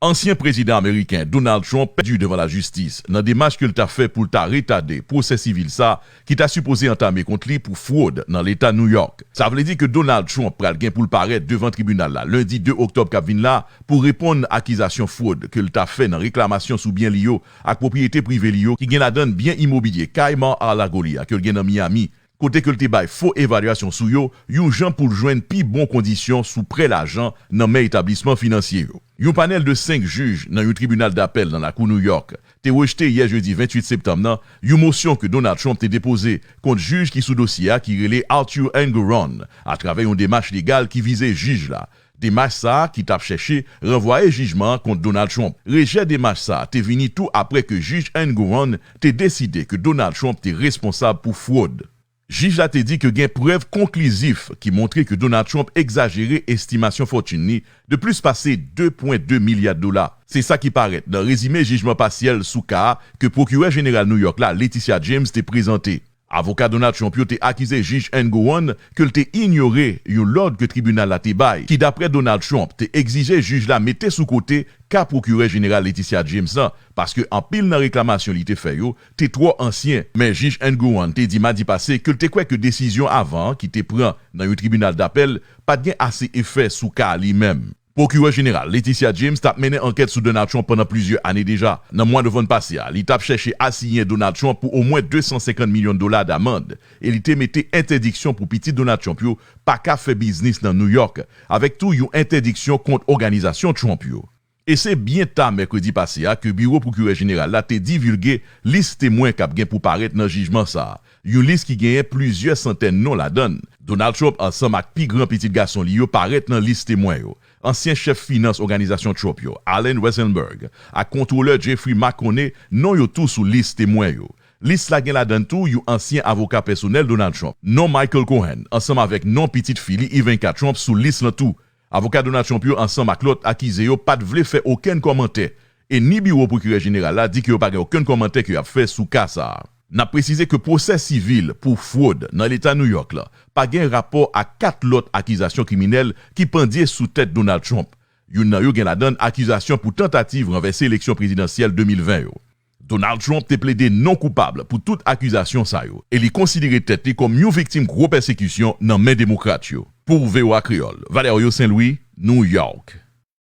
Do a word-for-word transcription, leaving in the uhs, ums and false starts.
Ansyen prezidan ameriken Donald Trump pèdi devan lajistis nan demach ke l ta fè pou l ta retade pwosè sivil sa ki ta sipoze antame kont li pou fwod nan leta New York. Sa vle di ke Donald Trump pral gen pou l parèt devan tribinal la lendi de oktòb k ap vin la pou reponn akizasyon fwod ke l ta fè nan reklamasyon sou byen li yo ak pwopriyete prive li yo ki gen ladan l byen imobilye kay Mar-a-Lago li a ke l gen nan Miami, kote ke l te bay fo evalyasyon sou yo, yon jan pou l jwenn pi bon kondisyon sou prè lajan nan men etablisman finansye yo. Yon panèl de senk jij nan yon tribinal dapèl nan lakou New York te rejte yè jedi venntuit septanm nan yon mosyon ke Donald Trump te depoze kont jij ki sou dosye a ki rele Arthur Engoron atravè yon demach legal ki vize jij la. Demach sa a ki t ap chèche ranvwaye jijman an kont Donald Trump. Rejè demach sa a te vini tou apre ke jij Engoron te deside ke Donald Trump te responsab pou fwod. Jij la te di ke gen prèv konklizif ki montre ke Donald Trump egzajere estimasyon fòtin li de plis pase de pwen de milya dola. Se sa ki parèt nan rezime jijman pasyèl sou ka a ke Pwokirè Jeneral New York la, Letitia James, te prezante. Avoka Donald Trump yo te akize jij Engoron ke l te inyore yon lòd ke tribinal la te bay, ki, dapre Donald Trump, te egzije jij la mete sou kote ka Pwokirè Jeneral Letitia James lan, paske anpil nan reklamasyon li te fè yo te twò ansyen. Men jij Engoron te di madi pase ke l te kwè ke desizyon avan an ki te pran nan yon tribinal dapèl pa t gen ase efè sou ka a li menm. Pwokirè Jeneral Letitia James t ap mennen ankèt sou Donald Trump pandan plizyè ane deja. Nan mwa novanm pase a, li t ap chèche asiyen Donald Trump pou omwen de san senkant milyon dola damann, e li te mete entèdiksyon pou pitit Donald Trump yo pa ka fè biznis nan New York, avèk tou yon entèdiksyon kont òganizasyon Trump yo. E se byen ta mèkredi pase a ke biwo pwokirè jeneral la te divilge lis temwen k ap gen pou parèt nan jijman sa a, yon lis ki genyen plizyè santèn non ladan l. Donald Trump ansanm ak pi gran pitit gason li yo parèt nan lis temwen yo. Ansyen chèf finans òganizasyon Trump yo, Allen Weisselberg, ak kontwolè Jeffrey Maconet, non yo tou sou lis temwen yo. Lis la gen ladan l tou yon ansyen avoka pèsonèl Donald Trump, non Michael Cohen, ansanm avèk non pitit fi li Ivanka Trump sou lis lan tou. Avoka Donald Trump yo ansanm ak lòt akize yo pa t vle fè okenn kòmantè, e ni biwo pwokirè jeneral la di ke yo pa gen okenn kòmantè ke y ap fè sou ka sa a. N ap presize ke pwosè sivil pou fwod nan leta New York la pa gen rapò ak kat lòt akizasyon kriminèl ki pandye sou tèt Donald Trump. Youn nan yo gen ladan l akizasyon pou tantativ ranvèse eleksyon prezidansyèl de mil ven yo. Donald Trump te plede non koupab pou tout akizasyon sa yo, e li konsidere tèt li kòm yon viktim gwo pèsekisyon nan men demokrat yo. Pou V O A Kreyòl, Valerio Saint Louis, New York.